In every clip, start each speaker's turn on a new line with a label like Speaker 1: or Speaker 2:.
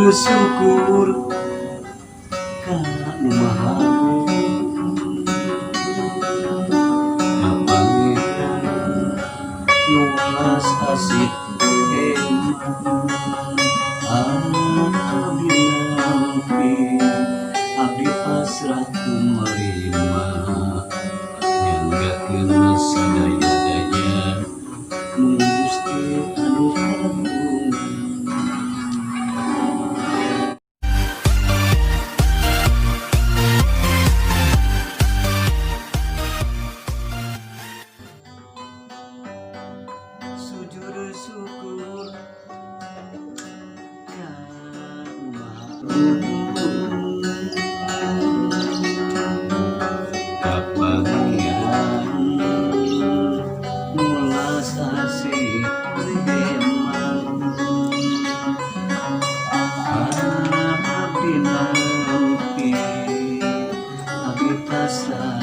Speaker 1: Syukur ka Nu Maha Agung ka Pangeran nu welas asih eman. Abdi nampi, abdi pasrah tumarima, nyanggakeun sadaya-daya mung Gusti anu kagungan. Sujud syukur ka Nu Maha Agung ka Pangeran nu welas asih eman. Abdi nampi, abdi pasrah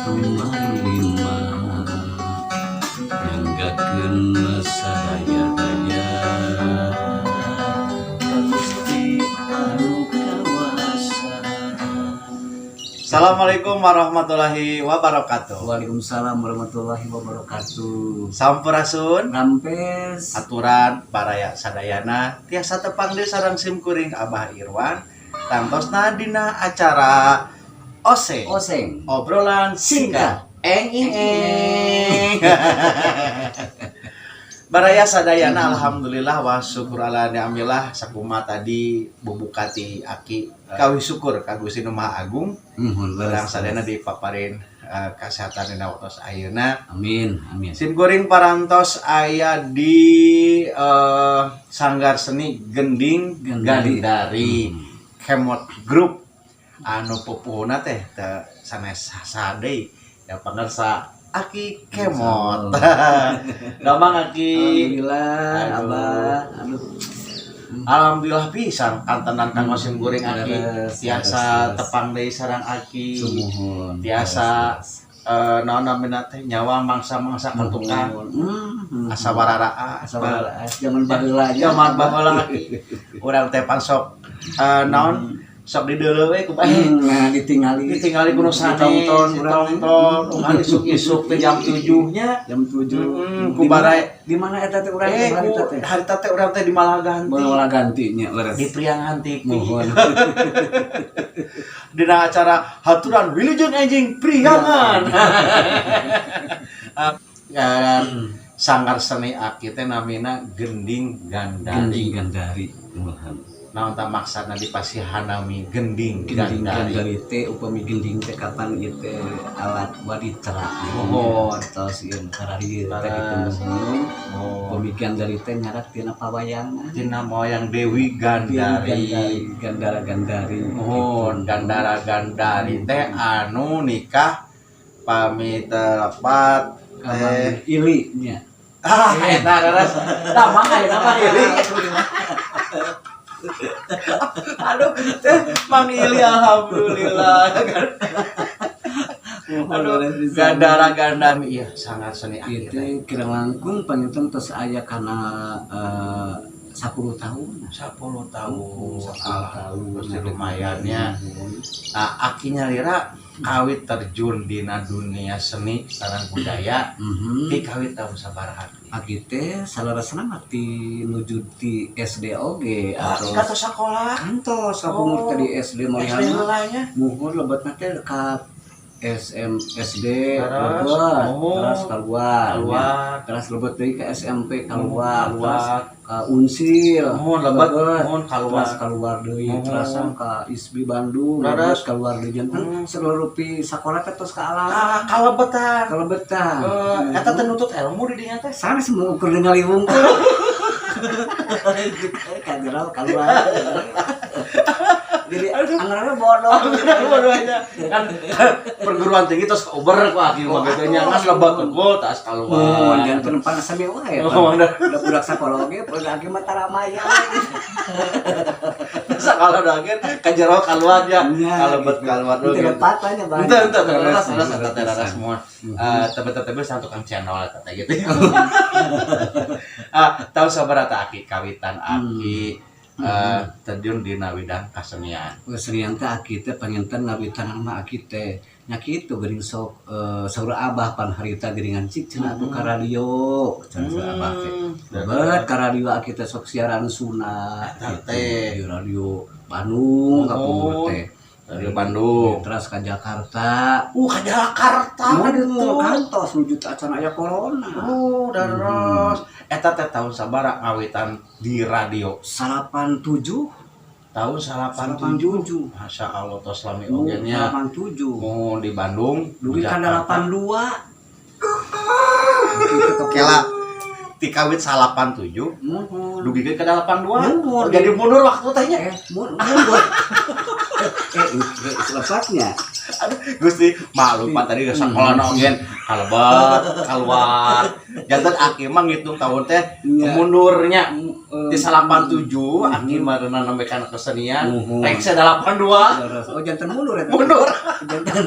Speaker 1: tumarima, nyanggakeun sadaya-daya ka Gusti anu kawasa.
Speaker 2: Assalamualaikum warahmatullahi wabarakatuh.
Speaker 1: Waalaikumsalam warahmatullahi wabarakatuh.
Speaker 2: Sampurasun.
Speaker 1: Rampes.
Speaker 2: Aturan baraya sadayana, tiasa tepang deui sareng sim kuring Abah Irwan, tangtosna dina acara Oseng.
Speaker 1: Oseng.
Speaker 2: Obrolan singkat. Eng ing eng. Baraya sadayana, alhamdulillah wa syukur ala ni'amillah. Sakumaha tadi bubuka ti Aki, kawih syukur ka Gusti Nu Maha Agung.
Speaker 1: Muhun.
Speaker 2: Urang sadayana dipaparin kesehatan dina waktu ayeuna.
Speaker 1: Amin, amin.
Speaker 2: Sim kuring parantos aya di Sanggar Seni Gending
Speaker 1: Gandari.
Speaker 2: Gandari Kemot Group, anu pupuhuna teh teu sanes sade ya, pangersa Aki Kemot. Damang, Aki?
Speaker 1: Alhamdulillah.
Speaker 2: Aduh.
Speaker 1: Abah, aduh.
Speaker 2: Alhamdulillah pisan kantenan kanggo sim kuring, Aki.
Speaker 1: Leres,
Speaker 2: Tiasa
Speaker 1: leres, leres.
Speaker 2: tepang deui sareng Aki.
Speaker 1: Sumuhun.
Speaker 2: Tiasa naon namina teh, nyawang mangsa-mangsa ka tukang. Asa wararaa.
Speaker 1: Asa wararaa zaman baheula.
Speaker 2: Zaman baheula, Aki. Urang teh pan sok naon, sok dideuleu we ku bae.
Speaker 1: Nah, ditingali.
Speaker 2: Ditingali ku nu sanes.
Speaker 1: Ditonton urang.
Speaker 2: Ditonton unggal isuk-isuk teh jam 7 nya.
Speaker 1: Jam 7.
Speaker 2: Ku barai.
Speaker 1: Di mana eta teh urang?
Speaker 2: Eh, ku
Speaker 1: harita teh?
Speaker 2: Harita teh urang teh di Malaganti.
Speaker 1: Malaganti nya, leres.
Speaker 2: Di Priangan TV.
Speaker 1: Muhun.
Speaker 2: Dina acara haturan Wilujeng Enjing Priangan. Ya, sanggar seni Aki teh namina Gending Gandari.
Speaker 1: Gending Gandari, muhun.
Speaker 2: Naon tah maksana dipasihan nami Gending
Speaker 1: Gending
Speaker 2: Gandari?
Speaker 1: Gandari teh, upami gending teh kapan ieu teh alat waditra.
Speaker 2: Muhun.
Speaker 1: Tos ieu kararieu teh
Speaker 2: Leres.
Speaker 1: kitu, muhun.
Speaker 2: Oh.
Speaker 1: Upami Gandari teh nyarat tina pawayangan.
Speaker 2: Tina moyang Dewi
Speaker 1: Gandari.
Speaker 2: Gandari.
Speaker 1: Gandara Gandari.
Speaker 2: Muhun, Gandara Gandari teh anu nikah pami telepat teh
Speaker 1: Ili nya.
Speaker 2: Ah, eta leres. Tah, mang ayeuna mah Ili. Aduh, teh Mang Ili, alhamdulillah. Aduh, Gandara Gandari iya sangat seni
Speaker 1: Itu
Speaker 2: akhirnya.
Speaker 1: Kira langkung panginten tos aya kana 10 tahun.
Speaker 2: 10 tahun.
Speaker 1: 10 tahun.
Speaker 2: Pasti lumayannya. Nah, Aki nyalira kawit terjun dina dunia seni sareng budaya di kawit tahun sabaraha?
Speaker 1: Aki teh saleresna mah ti nuju ti SD oge.
Speaker 2: Ah,
Speaker 1: atau
Speaker 2: kantos sekolah.
Speaker 1: Kantos kapungkur
Speaker 2: Oh.
Speaker 1: teh di SD
Speaker 2: SD
Speaker 1: malihan.
Speaker 2: heula nya.
Speaker 1: Muhun, lebetna teh ka SM SD.
Speaker 2: Terus,
Speaker 1: lebet.
Speaker 2: oh.
Speaker 1: Terus keluar.
Speaker 2: Keluar.
Speaker 1: Terus lebet deui ke SMP, keluar.
Speaker 2: Keluar.
Speaker 1: Terus ka Unsil.
Speaker 2: Muhun, lebet. Muhun, keluar.
Speaker 1: Terus keluar deui.
Speaker 2: Muhun.
Speaker 1: Terus ka ISBI Bandung.
Speaker 2: Terus.
Speaker 1: Lebet, keluar deui, janten seluruh sakola teh tos ka alam.
Speaker 2: Ah, kalebetan.
Speaker 1: Kalebetan.
Speaker 2: Eh, eta teh nutut ilmu di dinya teh.
Speaker 1: Sanes, mau ukur ningali wungkul kagero keluar, jadi anggarannya bodoh.
Speaker 2: Bodohnya kan perguruan tinggi terus over ku Aki mah gitu nya, ngas lebet unggul tas
Speaker 1: Oh,
Speaker 2: keluar.
Speaker 1: janten pan sami wae.
Speaker 2: Oh, bener.
Speaker 1: Udah budak sakola oge, budak aki mah taramaya.
Speaker 2: Sakala daging ka jero keluar ya.
Speaker 1: Nya,
Speaker 2: Kalebet
Speaker 1: gitu.
Speaker 2: keluar
Speaker 1: Teu lepat lah nya, Bang.
Speaker 2: Ente ente leres leres eta teh, leres
Speaker 1: Leres.
Speaker 2: semua. Eh, tebe-tebe sang tukang channel eta teh gitu. Ah, tahun sabaraha Aki kawitan Aki Terjun dina widang kasenian.
Speaker 1: Kesenian teh aki teh panginten ngawitan mah aki teh nya kitu geuning sok saur abah pan harita geuningan cik cenah atuh ka radio cenah saur abah teh. Bet ka radio aki teh sok siaran Sunda
Speaker 2: Eta
Speaker 1: gitu.
Speaker 2: Teh.
Speaker 1: Di radio Bandung kapungkur teh.
Speaker 2: Radio Bandung.
Speaker 1: Terus ka Jakarta.
Speaker 2: Ka Jakarta
Speaker 1: Muhun, kantos nuju teh acan aya corona.
Speaker 2: Oh, daros. Eta teh tahun sabaraha ngawitan di radio?
Speaker 1: 87.
Speaker 2: Tahun 87.
Speaker 1: 87.
Speaker 2: Masya Allah, tos lami oge nya.
Speaker 1: 87.
Speaker 2: Mau di Bandung,
Speaker 1: Dugi
Speaker 2: di
Speaker 1: ka
Speaker 2: Jakarta.
Speaker 1: 82.
Speaker 2: Kela ti kawit 87
Speaker 1: Muhun.
Speaker 2: dugi ke 82.
Speaker 1: Muhun.
Speaker 2: Jadi mundur waktu teh nya.
Speaker 1: Mundur. Selepasnya.
Speaker 2: Aduh, Gusti, maklum Pak tadi sekolah oge kalebet, keluar. Janten aki mah ngitung tahun teh mundurnya. Di 87 aki mah nembe kana kesenian, reksa 82.
Speaker 1: Leres. Oh, janten mundur eta.
Speaker 2: Mundur.
Speaker 1: Janten.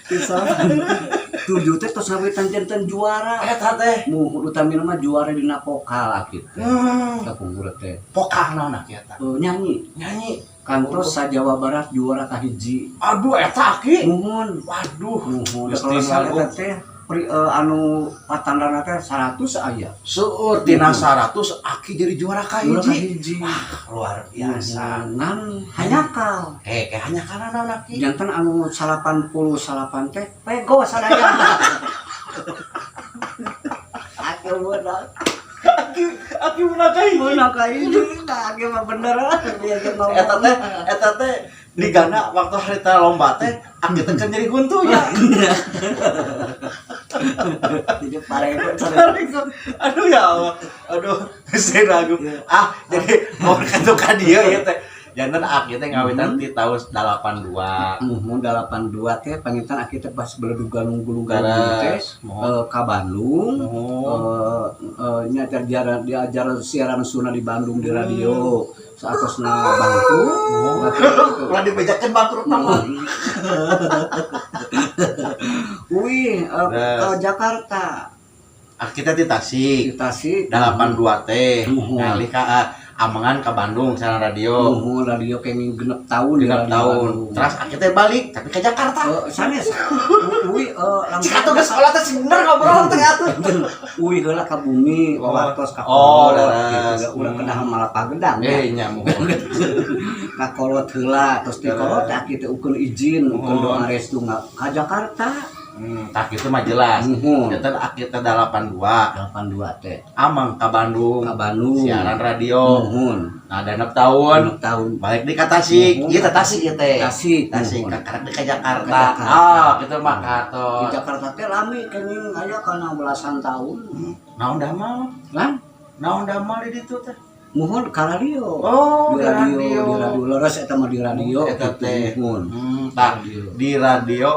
Speaker 1: Di 87 teh tos ngawitan janten juara.
Speaker 2: Eta teh.
Speaker 1: Muhun, utamina mah juara dina pokal aki teh. Kapungkur teh.
Speaker 2: Pokal naon aki eta?
Speaker 1: Nyanyi.
Speaker 2: Nyanyi.
Speaker 1: Kantos sa Jawa Barat juara kahiji.
Speaker 2: Aduh, eta aki.
Speaker 1: Muhun.
Speaker 2: Waduh.
Speaker 1: Muhun.
Speaker 2: Gusti
Speaker 1: Kalau salah
Speaker 2: lagu.
Speaker 1: eta teh anu patandana teh 100 aya.
Speaker 2: Seueur tina 100 aki jadi juara
Speaker 1: Juara
Speaker 2: kahiji.
Speaker 1: kahiji.
Speaker 2: Wah, luar biasa.
Speaker 1: Ngan hanjakal.
Speaker 2: Kayak hanjakal naon aki?
Speaker 1: Janten anu 88 teh pego sadayana. Aki meunang.
Speaker 2: Aki meunang kahiji.
Speaker 1: Meunang kahiji. Nah, aki mah bener dia ge ngomong.
Speaker 2: Eta teh digana waktu harita lomba teh aki teh kan nyeri huntu ya.
Speaker 1: Jadi parego.
Speaker 2: Aduh ya Allah. Aduh, saya ragu. Ah, jadi mau katu ka dieu ya teh. Janten aki teh ngawitan ti tahun 82.
Speaker 1: Muhun, 82 teh panginten aki teh pas beledug galung-gulung galung teh
Speaker 2: Leres. Muhun.
Speaker 1: Ka Bandung.
Speaker 2: Muhun.
Speaker 1: Nya diajar diajar siaran Sunda di Bandung di radio saatosna bangku.
Speaker 2: Ulah dibejakeun bangkrut mah.
Speaker 1: Wih,
Speaker 2: Terus.
Speaker 1: ke Jakarta.
Speaker 2: Aki teh di Tasik.
Speaker 1: Di Tasik.
Speaker 2: 82 teh
Speaker 1: Muhun.
Speaker 2: ngalih ka amengan ke Bandung siaran radio.
Speaker 1: Muhun, radio kenging 6 tahun di
Speaker 2: 6
Speaker 1: radio
Speaker 2: tahun.
Speaker 1: Bandung.
Speaker 2: Terus aki teh balik tapi ke Jakarta.
Speaker 1: Sanes. Uwi langsung
Speaker 2: Cik atuh geus sekolah teh sing bener ngobrol teh atuh.
Speaker 1: Uwi heula ka bumi,
Speaker 2: Oh.
Speaker 1: wawartos ka
Speaker 2: Oh,
Speaker 1: kolot,
Speaker 2: leres.
Speaker 1: gitu. Urang kedah malapah gedang ya.
Speaker 2: Nya muhun.
Speaker 1: Ka kolot heula, terus di kolot
Speaker 2: Leres.
Speaker 1: aki teh ukeun izin, ukeun doa restu ka Jakarta.
Speaker 2: Tah kitu mah jelas.
Speaker 1: Muhun.
Speaker 2: Janten aki teh 82
Speaker 1: 82 teh
Speaker 2: amang ka Bandung.
Speaker 1: Ka Bandung.
Speaker 2: Siaran radio.
Speaker 1: Muhun.
Speaker 2: Nah, 6 tahun
Speaker 1: 6 tahun.
Speaker 2: Balik di ka Tasik.
Speaker 1: Muhun.
Speaker 2: Ieu teh Tasik ieu teh.
Speaker 1: Tasik.
Speaker 2: Tasik
Speaker 1: Muhun.
Speaker 2: ka karek di ka Jakarta.
Speaker 1: Ka Jakarta.
Speaker 2: Ah, kitu mah
Speaker 1: Di
Speaker 2: katos.
Speaker 1: Jakarta teh lami kenging aya kana belasan tahun.
Speaker 2: Naon damel?
Speaker 1: Kan?
Speaker 2: Naon damel di ditu teh?
Speaker 1: Muhun, ka radio.
Speaker 2: Oh,
Speaker 1: di radio, di radio leres eta mah di radio
Speaker 2: Eta
Speaker 1: gitu,
Speaker 2: teh.
Speaker 1: muhun.
Speaker 2: Tah,
Speaker 1: Radio.
Speaker 2: di radio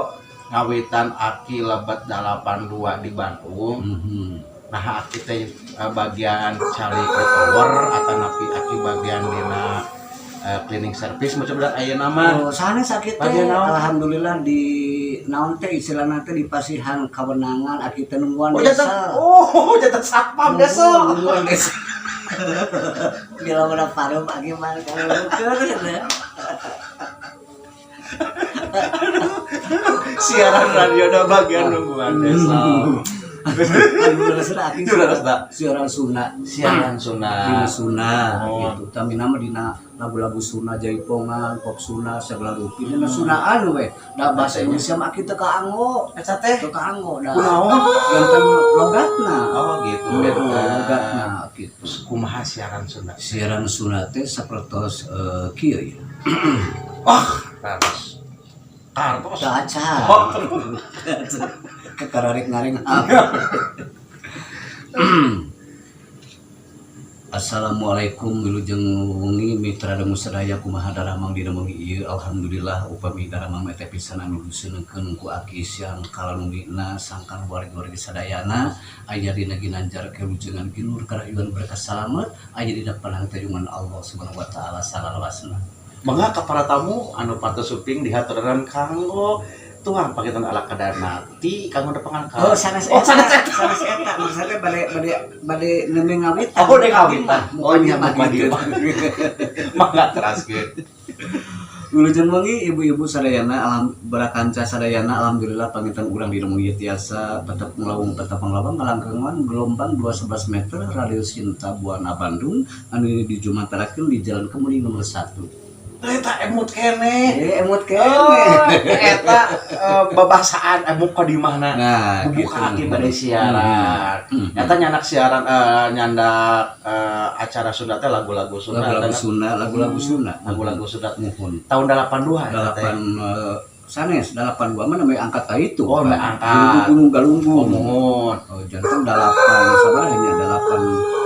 Speaker 2: ngawitan aki lebet 82 di Bandung. Nah, aki teh bagian calik tower atau napi aki bagian dina cleaning service macam udah aya nama.
Speaker 1: Oh, sanes aki teh
Speaker 2: Bagian naon?
Speaker 1: Alhamdulillah di naon teh istilahna teh di pasihan kewenangan aki teh nungguan
Speaker 2: Oh,
Speaker 1: desa.
Speaker 2: janten, oh, janten satpam desa.
Speaker 1: Nungguan desa. Bila mana parum aki mah kalau ya.
Speaker 2: Siaran radio da bagian nungguan desa.
Speaker 1: Anu leres aki
Speaker 2: Leres da.
Speaker 1: siaran Sunda.
Speaker 2: Siaran Sunda.
Speaker 1: Dina Sunda
Speaker 2: Oh.
Speaker 1: gitu. Tapi nama dina lagu-lagu Sunda jaipongan, pop Sunda segala rupi. Dina Sundaan we. Da bahasa Indonesia mah aki teu kaanggo.
Speaker 2: Eta teh
Speaker 1: Teu kaanggo da.
Speaker 2: kunaon?
Speaker 1: Janten logatna.
Speaker 2: Oh, gitu.
Speaker 1: Oh, logatna gitu.
Speaker 2: Kumaha siaran Sunda?
Speaker 1: Siaran Sunda teh sapertos kieu ya.
Speaker 2: Wah, kartos. Kartos.
Speaker 1: Caca.
Speaker 2: Oh.
Speaker 1: Kekararik ngaring. Assalamualaikum, wilujeng wengi mitra dangu sadaya, kumaha daramang dina wengi ieu? Alhamdulillah upami daramang mete pisan anu diseuneukeun ku aki siang kalalunggina sangkan wargi-wargi sadayana aya dina ginanjar kewilujengan ginur karayuan berkah salamet aya dina panangtayungan Allah Subhanahu wa taala salalawasna.
Speaker 2: Mangga ka para tamu anu patos suping dihaturanan kanggo Tuang panginten ala kadarna ti kanggo nepangan ka.
Speaker 1: Oh, sanes.
Speaker 2: Oh,
Speaker 1: Eta.
Speaker 2: Sanes eta.
Speaker 1: Sanes eta. Maksudnya bade bade bade nembe ngawitan.
Speaker 2: Oh, bade ngawitan. Oh, iya,
Speaker 1: Mukadimah
Speaker 2: mukadimah.
Speaker 1: gitu.
Speaker 2: Mangga teraskeun.
Speaker 1: Wilujeng wengi, ibu-ibu sadayana, alam barakanca sadayana. Alhamdulillah panginten urang di wengi tiasa tetep ngelawung, tetep ngelawang ngalangkungan gelombang 211 meter Radio Sinta Buana Bandung anu dijumantarakeun di Jalan Kemuning nomor 1.
Speaker 2: Eta emut keneh.
Speaker 1: Eh, emut
Speaker 2: Oh,
Speaker 1: keneh.
Speaker 2: Eta babasaan mukadimahna.
Speaker 1: Nah,
Speaker 2: Buka
Speaker 1: gitu.
Speaker 2: Aki bade siaran. Eta nyandak siaran, nyandak acara Sunda teh lagu-lagu Sunda.
Speaker 1: Lagu-lagu Sunda, lagu-lagu Sunda.
Speaker 2: Lagu-lagu Sunda.
Speaker 1: Muhun.
Speaker 2: Tahun 82 eta teh.
Speaker 1: Delapan sanes, 82 mah namanya angkat ka itu.
Speaker 2: Oh, namanya angkat.
Speaker 1: Gunung Galunggung.
Speaker 2: Oh, muhun.
Speaker 1: Oh, janten delapan sabaraha nya, 83.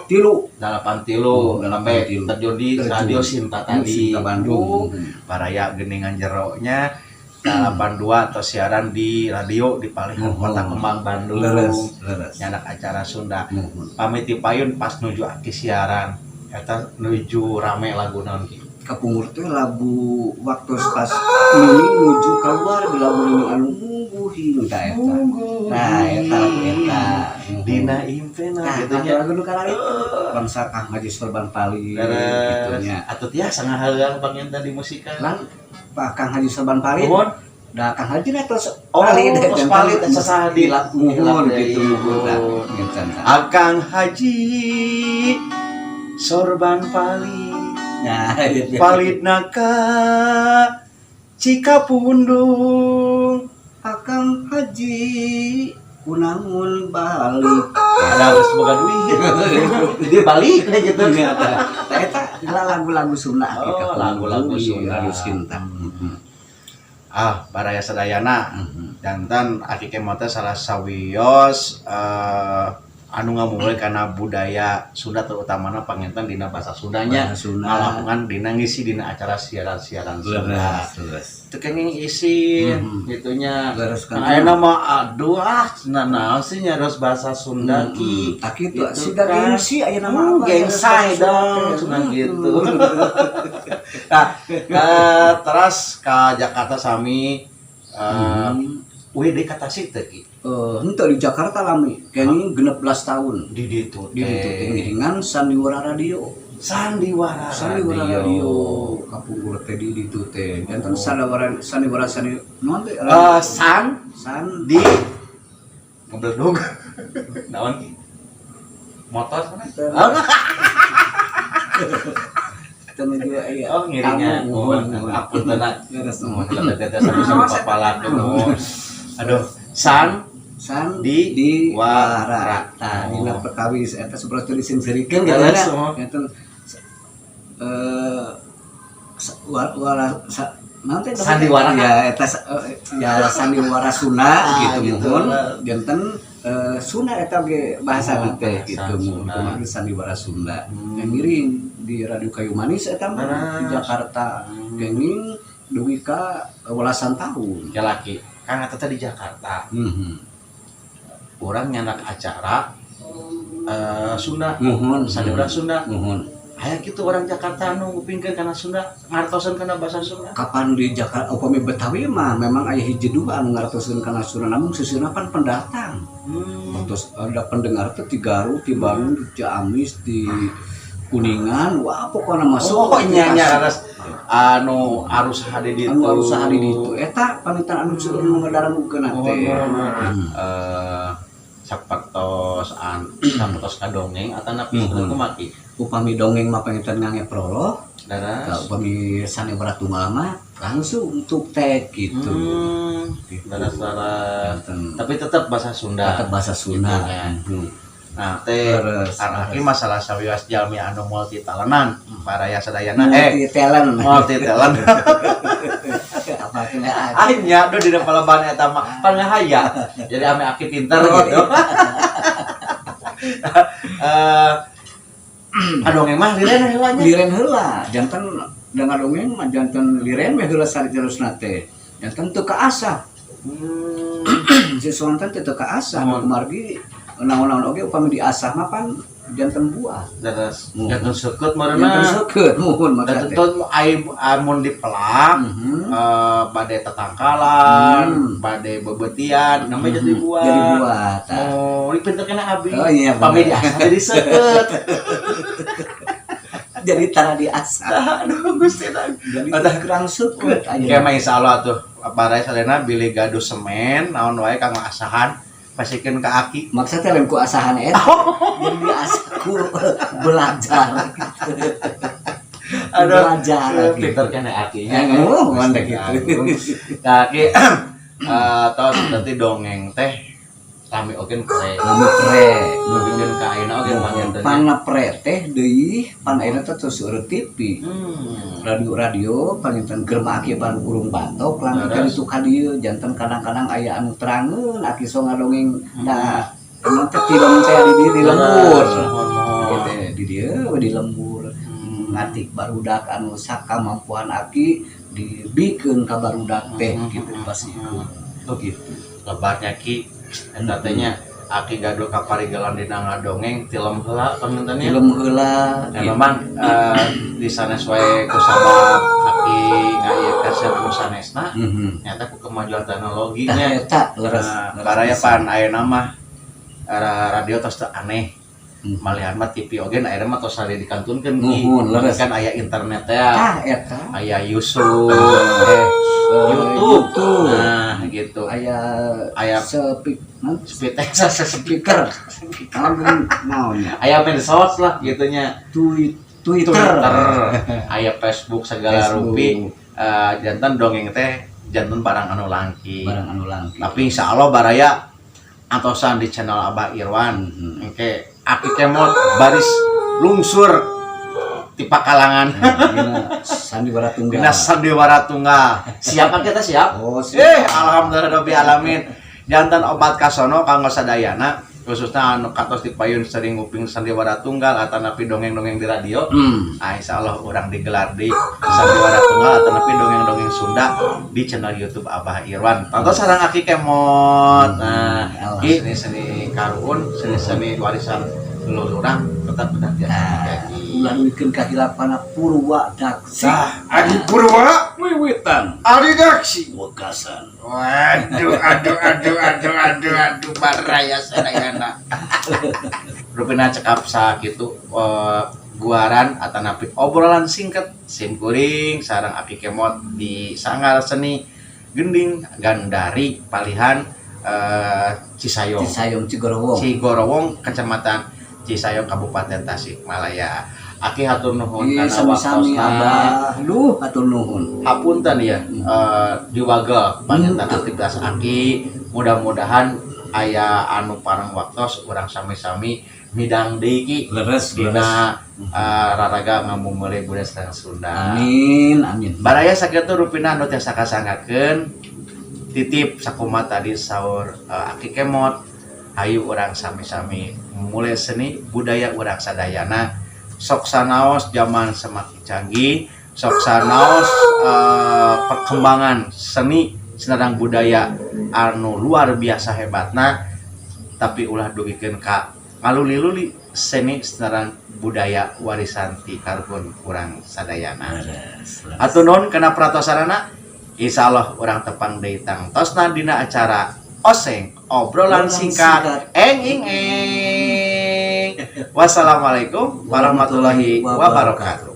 Speaker 2: 83.
Speaker 1: 83.
Speaker 2: Sampai terjun di
Speaker 1: Terjun.
Speaker 2: Radio Sinta tadi.
Speaker 1: Sinta Bandung.
Speaker 2: Oh, baraya geningan jeronya 82 atau siaran di radio di Palihan
Speaker 1: Muhun.
Speaker 2: Kota Kembang, Bandung.
Speaker 1: Leres, leres.
Speaker 2: Nyandak acara Sunda.
Speaker 1: Muhun.
Speaker 2: Pamit di payun pas nuju aki siaran eta nuju rame lagu naon, Ki?
Speaker 1: Kapungkur teh lagu waktu pas nini nuju keluar di lagu nini anu mungguhin tah eta. Nah, eta lagu eta.
Speaker 2: Dina impena
Speaker 1: Nah,
Speaker 2: gitu nya.
Speaker 1: lagu nu kalari bangsa Kang Haji Sorban Palit gitu nya.
Speaker 2: Atau tiasa ngaheulang panginten di musikan.
Speaker 1: Lang Pak Kang Haji Sorban Palit.
Speaker 2: Muhun.
Speaker 1: Da Kang Haji na tos
Speaker 2: Oh,
Speaker 1: palit,
Speaker 2: tos palit, sasaha di-
Speaker 1: muhun
Speaker 2: di-
Speaker 1: gitu, muhun tah. Gitu, tah.
Speaker 2: Akang Haji Sorban Palit.
Speaker 1: Nah, gitu.
Speaker 2: Palit naka Cikapundung.
Speaker 1: Akang Haji kunamun balik.
Speaker 2: Ada harus boga duit jadi balik kayak gitu.
Speaker 1: Iya, tah. Tah, eta lagu-lagu Sunda.
Speaker 2: Oh, lagu-lagu Sunda.
Speaker 1: Radio Sinta.
Speaker 2: Ah, baraya sadayana, janten aki kemot teh salah sawios anu ngamumule kana budaya Sunda, terutamana panginten dina bahasa Sundanya.
Speaker 1: Bahasa Sunda.
Speaker 2: Ngalakukan dina ngisi dina acara siaran-siaran Sunda.
Speaker 1: Leres, leres.
Speaker 2: Teu kenging isin gitunya.
Speaker 1: Leres kan.
Speaker 2: Nah, ayeuna mah aduh ah, cenah naon sih nyaros bahasa Sunda, Ki?
Speaker 1: Tak kitu,
Speaker 2: Gitu
Speaker 1: siga
Speaker 2: kan.
Speaker 1: gengsi ayeuna mah apa,
Speaker 2: Gengsai
Speaker 1: bahasa
Speaker 2: dong,
Speaker 1: Sunda.
Speaker 2: cenah gitu. Nah, terus ke Jakarta sami uih deui ka Tasik teh, Ki?
Speaker 1: Eh, henteu, di Jakarta lami, kenging 16 tahun.
Speaker 2: Di ditu
Speaker 1: Di ditu teh ngiringan sandiwara radio.
Speaker 2: Sandiwara.
Speaker 1: Sandiwara radio kapungkur teh di ditu teh. Janten sandiwara sandiwara sandi naon teh?
Speaker 2: San
Speaker 1: San
Speaker 2: di ngebledug. Naon, Ki? Motor sana? Oh,
Speaker 1: Teu juga iya.
Speaker 2: Oh, ngiringan.
Speaker 1: Tamu,
Speaker 2: Oh,
Speaker 1: muhun, muhun.
Speaker 2: ampun tenan.
Speaker 1: Leres,
Speaker 2: Oh,
Speaker 1: muhun.
Speaker 2: teteh sami-sami papalak. Aduh, san
Speaker 1: San
Speaker 2: di
Speaker 1: di
Speaker 2: wara.
Speaker 1: wara. Tah, dina
Speaker 2: Oh.
Speaker 1: perkawis eta seperti diseungseurikeun gitu
Speaker 2: Leres,
Speaker 1: nya.
Speaker 2: oh.
Speaker 1: Janten eh wara naon teh?
Speaker 2: Sandiwara.
Speaker 1: Ya eta ya sandiwara Sunda
Speaker 2: Ah,
Speaker 1: gitu,
Speaker 2: gitu.
Speaker 1: muhun. Janten Sunda eta ge bahasa
Speaker 2: Oh,
Speaker 1: teh
Speaker 2: bahasa
Speaker 1: gitu muhun.
Speaker 2: Sunda.
Speaker 1: Kumaha sandiwara Sunda. Yang ngiring di Radio Kayu Manis eta mah di Jakarta. Kenging dugi ka welasan tahun.
Speaker 2: Ya laki. Kang eta teh di Jakarta. Urang nyandak acara Sunda.
Speaker 1: Muhun.
Speaker 2: Sandiwara Sunda.
Speaker 1: Muhun.
Speaker 2: Aya kitu orang Jakarta anu ngupingkeun kana Sunda, ngartosan kana bahasa Sunda.
Speaker 1: Kapan di Jakarta, upami Betawi mah memang aya hiji dua anu ngartoseun kana Sunda, namun sisina pan pendatang. Terus ada pendengar teh di Garut, di Bandung, di Ciamis, di Kuningan, wah pokoknya masuk.
Speaker 2: Oh, nya nya raras anu arus hade ditu.
Speaker 1: Anu arus hari ditu eta pamitan anu seueur nu ngadarangukeun teh.
Speaker 2: Sapertos an sapertos kadongeng atanapi kumaha, Ki?
Speaker 1: Upami dongeng mah panginten ngangge prolog.
Speaker 2: Daras.
Speaker 1: Upami sandiwara tunggal mah langsung untuk tag gitu. Gitu.
Speaker 2: Daras, daras.
Speaker 1: Janten
Speaker 2: Tapi tetap bahasa Sunda.
Speaker 1: Tetap bahasa Sunda.
Speaker 2: Gitu nya. Nah, teh
Speaker 1: Leres,
Speaker 2: aki
Speaker 1: leres.
Speaker 2: masalah sawios jalmi anu multi talenan, baraya sadayana
Speaker 1: Multi talent.
Speaker 2: Multi talent.
Speaker 1: Apa kena?
Speaker 2: Akhirnya duh di paleban eta mah pan ngahaya. Jadi ame aki pinter gitu. Adongeng mah liren heula nya.
Speaker 1: Liren heula, janten dengan dongeng mah janten liren we heula saterusna teh. Janten teu kaasah. Si sonten teh teu kaasah.
Speaker 2: Muhun.
Speaker 1: Kumargi Naon-naon oge upami diasah mah pan janten buah.
Speaker 2: Terus
Speaker 1: Muhun.
Speaker 2: janten seukeut
Speaker 1: Janten
Speaker 2: meureunna.
Speaker 1: seukeut, muhun
Speaker 2: Dan
Speaker 1: maksud teh.
Speaker 2: tentu amun dipelak bade tetangkalan, bade bebeutian, namanya jadi buah.
Speaker 1: Jadi buah tah.
Speaker 2: Oh, ini pinter kena abi.
Speaker 1: Oh, iya,
Speaker 2: Pami
Speaker 1: bener.
Speaker 2: diasah jadi seukeut.
Speaker 1: Jadi tara diasah.
Speaker 2: Aduh, Gusti.
Speaker 1: Jadi
Speaker 2: Ada.
Speaker 1: kurang seukeut aja.
Speaker 2: Kayak mah insyaallah tuh baraya sadayana bilih gaduh semen naon wae kanggo asahan pasikeun ka aki.
Speaker 1: Maksudnya lain ku asahan eta. Jadi diasah ku belajar gitu.
Speaker 2: Aduh,
Speaker 1: Belajar gitu.
Speaker 2: pinter kena akinya.
Speaker 1: Oh, mantap gitu.
Speaker 2: Nah, aki tos berarti dongeng teh rame oge pre.
Speaker 1: Rame pre.
Speaker 2: Dugikeun ka ayeuna oge panginten.
Speaker 1: Pana pre teh deui pan ayeuna teh tos seueur TV. Radio-radio panginten germa aki pan urung batok langitan
Speaker 2: Leres.
Speaker 1: itu ka dieu janten kadang-kadang aya anu terangeun aki sok ngadongeng da emang teh tilem teh di dieu di lembur.
Speaker 2: Muhun, muhun.
Speaker 1: Gitu di dieu we di lembur. Ngatik barudak anu sakamampuan aki dibikeun ka barudak teh gitu pasikeun.
Speaker 2: Tuh
Speaker 1: Gitu.
Speaker 2: Lebarnya ki eta teh nya aki gaduh kaparigelan dina ngadongeng tilem heula panginten nya.
Speaker 1: Tilem heula
Speaker 2: Ya,
Speaker 1: gitu.
Speaker 2: memang di sanes wae kusabab aki ngayakeun anu sanesna nyata ku kemajuan
Speaker 1: Tah
Speaker 2: teknologinya.
Speaker 1: eta leres.
Speaker 2: Nah,
Speaker 1: leres
Speaker 2: baraya
Speaker 1: pisan.
Speaker 2: pan ayeuna mah era radio tos teu aneh. Malihan mah TV oge ayeuna mah tos sare dikantunkeun ki.
Speaker 1: Nuhun, leres.
Speaker 2: Kan aya internet teh.
Speaker 1: Tah eta.
Speaker 2: Aya YouTube, YouTube.
Speaker 1: YouTube.
Speaker 2: Nah, gitu.
Speaker 1: Aya
Speaker 2: Aya
Speaker 1: sepik naon?
Speaker 2: Speaker,
Speaker 1: Speaker. Naon naonnya?
Speaker 2: Aya medsos lah gitunya.
Speaker 1: Twitter.
Speaker 2: Twitter, aya Facebook segala
Speaker 1: Facebook.
Speaker 2: rupi. Janten dongeng teh janten barang anu langki.
Speaker 1: Barang anu langki.
Speaker 2: Tapi insya Allah baraya antosan di channel Abah Irwan. Engke aki kemot baris lungsur ti pakalangan.
Speaker 1: Dina sandiwara tunggal.
Speaker 2: Dina sandiwara tunggal. Siapa kita siap?
Speaker 1: Oh, siap.
Speaker 2: Alhamdulillah rabbil alamin. Janten obat kasono kanggo sadayana khususnya anu katos di payun sering nguping sandiwara tunggal atau napi dongeng-dongeng di radio. Ah, insya Allah orang digelar di sandiwara tunggal atau napi dongeng-dongeng Sunda di channel YouTube Abah Irwan. Tonton sareng aki kemot. Nah, ki seni-seni karuhun, seni-seni warisan leluhur urang tetap benar biasa
Speaker 1: Nah,
Speaker 2: dijagi.
Speaker 1: Ulah mikeun kahilapana Purwa Daksi.
Speaker 3: Tah, Adi Purwa,
Speaker 1: Wiwitan
Speaker 3: Adi Daksi.
Speaker 1: Wekasan.
Speaker 3: Waduh, aduh, aduh, aduh, aduh, aduh, baraya sadayana.
Speaker 2: Rupina cekap sakitu guaran atau napi obrolan singkat sim kuring sareng aki kemot di Sanggar Seni Gending Gandari Palihan Cisayong.
Speaker 1: Cisayong Cigorowong.
Speaker 2: Cigorowong, Kecamatan Cisayong, Kabupaten Tasikmalaya. Aki hatur nuhun
Speaker 1: Iya,
Speaker 2: kana
Speaker 1: sami-sami
Speaker 2: waktosna.
Speaker 1: Abah. Duh, hatur nuhun.
Speaker 2: Hapunten ya diwagel panginten aktivitas aki, mudah-mudahan aya anu parang waktos urang sami-sami midang deui ki
Speaker 1: Leres,
Speaker 2: dina raraga ngamumule budaya sareng Sunda.
Speaker 1: Amin, amin.
Speaker 2: Baraya sakitu rupina anu tiasa kasanggakeun titip sakumaha tadi saur aki kemot, hayu urang sami-sami mulai seni budaya urang sadayana. Sok sanaos zaman semakin canggih, sok sanaos perkembangan seni sinareng budaya anu luar biasa hebatna, tapi ulah dugikeun ka ngaluli-luli seni sinareng budaya warisan ti karuhun urang sadayana.
Speaker 1: Leres, leres.
Speaker 2: Hatur nuhun kana perhatosanana. Insyaallah urang tepang deui tangtosna dina acara Oseng obrolan
Speaker 1: Obrolan
Speaker 2: singkat.
Speaker 1: Singkat.
Speaker 2: Eng ing eng. Wassalamualaikum warahmatullahi wabarakatuh.